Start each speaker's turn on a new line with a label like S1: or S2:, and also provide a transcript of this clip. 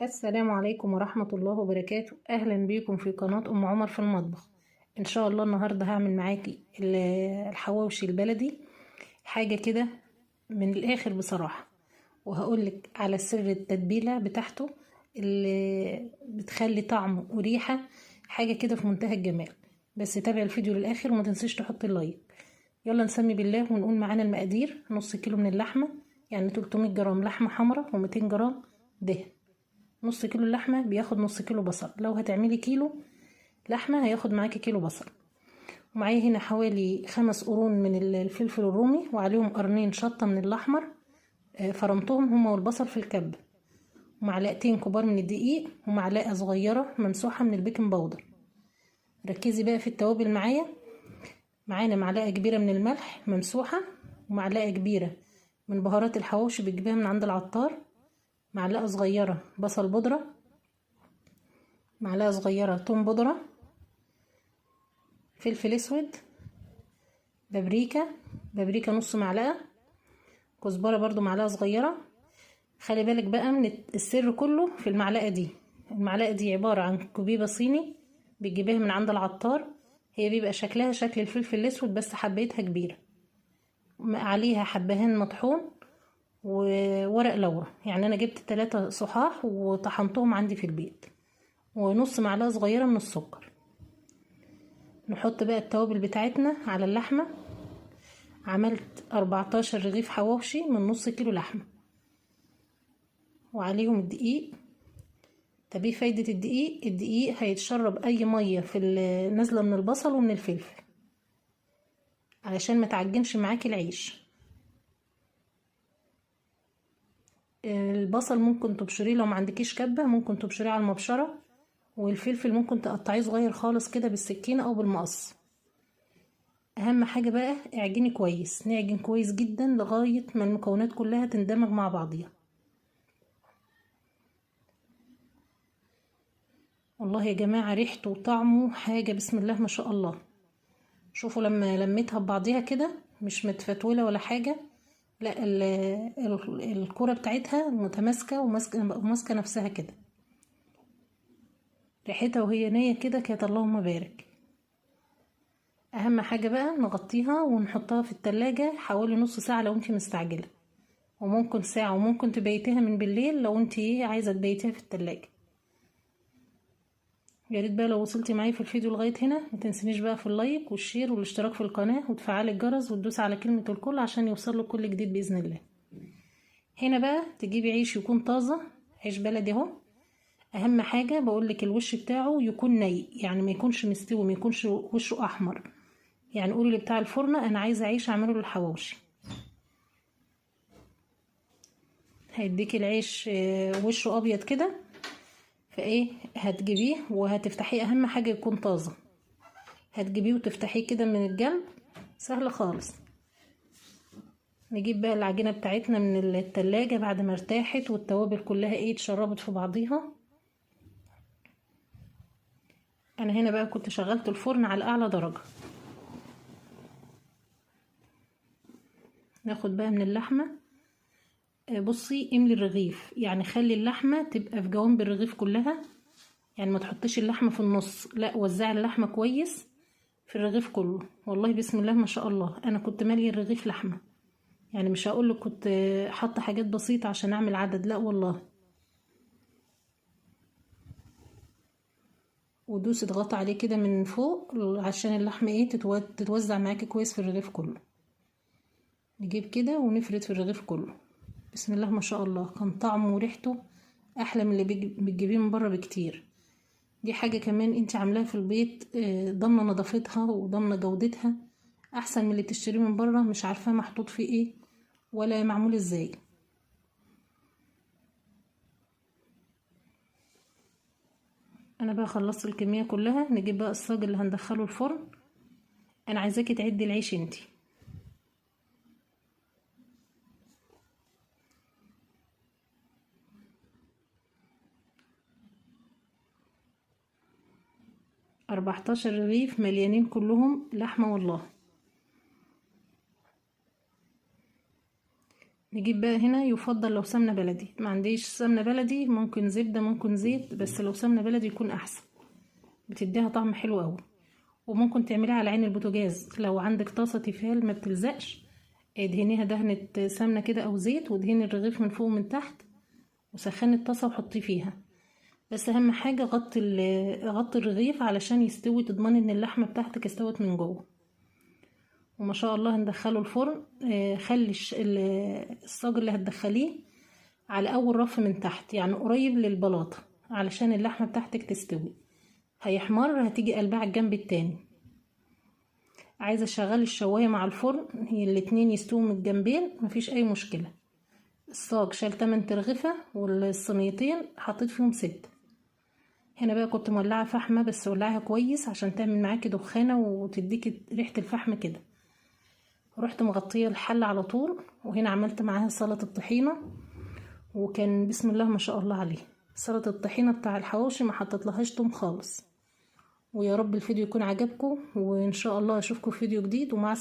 S1: السلام عليكم ورحمة الله وبركاته. أهلا بيكم في قناة أم عمر في المطبخ. إن شاء الله النهاردة هعمل معاكي الحواوشي البلدي، حاجة كده من الآخر بصراحة، وهقولك على سر التتبيلة بتاعته اللي بتخلي طعمه وريحة حاجة كده في منتهى الجمال. بس تابع الفيديو للآخر وما تنسيش تحطي ال like. يلا نسمي بالله ونقول معانا المقادير. نص كيلو من اللحمة، يعني 300 جرام لحمة حمراء و200 جرام دهن. نص كيلو اللحمة بياخد نص كيلو بصل، لو هتعملي كيلو لحمة هياخد معاكي كيلو بصل. ومعايا هنا حوالي 5 قرون من الفلفل الرومي، وعليهم قرنين شطة من الأحمر، فرمتهم هما والبصل في الكبة، ومعلقتين كبار من الدقيق، ومعلقة صغيرة ممسوحة من ال baking powder. ركزي بقى في التوابل معايا. معانا معلقة كبيرة من الملح ممسوحة، ومعلقة كبيرة من بهارات الحواوشي بتجيبيها من عند العطار، معلقة صغيرة بصل بودرة، معلقة صغيرة توم بودرة، فلفل اسود، بابريكا، بابريكا نص معلقة، كزبرة برضو معلقة صغيرة. خلي بالك بقى من السر كله في المعلقة دي. المعلقة دي عبارة عن كبيبة صيني بتجيبيها من عند العطار، هي بيبقى شكلها شكل الفلفل الاسود بس حبيتها كبيرة، عليها حبهان مطحون وورق لورا. يعني انا جبت 3 صحاح وطحنتهم عندي في البيت، ونص معلقة صغيرة من السكر. نحط بقى التوابل بتاعتنا على اللحمة. عملت 14 رغيف حواوشي من نص كيلو لحمة، وعليهم الدقيق. طب ايه فايدة الدقيق؟ الدقيق هيتشرب اي مية في نازلة من البصل ومن الفلفل علشان ما تعجنش معاكي العيش. البصل ممكن تبشريه لو ما عندكيش كبة، ممكن تبشريه على المبشرة، والفلفل ممكن تقطعيه صغير خالص كده بالسكينة او بالمقص. اهم حاجة بقى اعجني كويس، نعجن كويس جدا لغاية ما المكونات كلها تندمج مع بعضيها. والله يا جماعة ريحته وطعمه حاجة بسم الله ما شاء الله. شوفوا لما لميتها ببعضيها كده مش متفتولة ولا حاجة، لا الكرة بتاعتها متماسكة وماسكة نفسها كده، ريحتها وهي نية كده كانت اللهم بارك. اهم حاجة بقى نغطيها ونحطها في التلاجة حوالي نص ساعة لو انتي مستعجلة، وممكن ساعة، وممكن تبيتيها من بالليل لو انتي عايزة تبيتيها في التلاجة. يا ريت بقى لو وصلتي معايا في الفيديو لغاية هنا ما تنسينيش بقى في ال like وال share والاشتراك في القناة وتفعلي الجرس وتدوسي على كلمة الكل عشان يوصلك كل جديد بإذن الله. هنا بقى تجيبي عيش يكون طازة، عيش بلدي اهو. اهم حاجة بقولك الوش بتاعه يكون ني، يعني ما يكونش مستوي، ما يكونش وشه احمر. يعني قولي لبتاع الفرن انا عايزة عيش اعمله للحواوشي، هيديكي العيش وشه ابيض كده. فايه هتجيبيه وهتفتحيه، اهم حاجة يكون طازة، هتجيبيه وتفتحيه كده من الجنب، سهل خالص. نجيب بقى العجينة بتاعتنا من التلاجة بعد ما ارتاحت والتوابل كلها ايه اتشربت في بعضيها. انا هنا بقى كنت شغلت الفرن على اعلى درجة. ناخد بقى من اللحمة. بصي املي الرغيف، يعني خلي اللحمة تبقى في جوانب الرغيف كلها، يعني ما تحطيش اللحمة في النص، لا وزعي اللحمة كويس في الرغيف كله. والله بسم الله ما شاء الله انا كنت مالية الرغيف لحمة، يعني مش هقولك كنت حاطة حاجات بسيطة عشان اعمل عدد، لا والله. ودوسي اضغطي عليه كده من فوق عشان اللحمة ايه تتوزع معاكي كويس في الرغيف كله. نجيب كده ونفرد في الرغيف كله. بسم الله ما شاء الله كان طعمه وريحته احلى من اللي بتجيبيه من بره بكتير. دي حاجة كمان انت عاملاها في البيت، ضامنة نظافتها وضامنة جودتها، احسن من اللي بتشتريه من بره مش عارفة محطوط فيه ايه ولا معمول ازاي. انا بقى خلصت الكمية كلها. نجيب بقى الصاج اللي هندخله الفرن. انا عايزاكي تعدي العيش انتي. 14 رغيف مليانين كلهم لحمة والله. نجيب بقى هنا، يفضل لو سمنة بلدي، ما عنديش سمنة بلدي ممكن زبدة ممكن زيت، بس لو سمنة بلدي يكون احسن، بتديها طعم حلو قوي. وممكن تعمليها على عين البوتاجاز، لو عندك طاسة تيفال ما بتلزقش ادهنيها دهنة سمنة كده او زيت، وادهني الرغيف من فوق ومن تحت، وسخني الطاسة وحطيه فيها. بس اهم حاجة غطي الرغيف علشان يستوي، تضمني ان اللحمة بتاعتك استوت من جوه. وما شاء الله هندخله الفرن. خلي الصاج اللي هتدخليه على اول رف من تحت، يعني قريب للبلاطة علشان اللحمة بتاعتك تستوي. هيحمر، هتيجي قلبها على الجنب التاني. عايزة اشغل الشواية مع الفرن، هي الاتنين يستووا من الجنبين مفيش اي مشكلة. الصاج شال 8 ترغفة، والصينيتين حطيت فيهم 6. هنا بقى كنت مولعة فحمة، بس ولعها كويس عشان تعمل معاكي دخانة وتديكي ريحة الفحم كده. رحت مغطية الحلة على طول. وهنا عملت معاها سلطة الطحينة، وكان بسم الله ما شاء الله عليه سلطة الطحينة بتاع الحواوشي ما حطيت لهاش توم خالص. ويا رب الفيديو يكون عجبكم، وان شاء الله اشوفكم في فيديو جديد، ومع السلامة.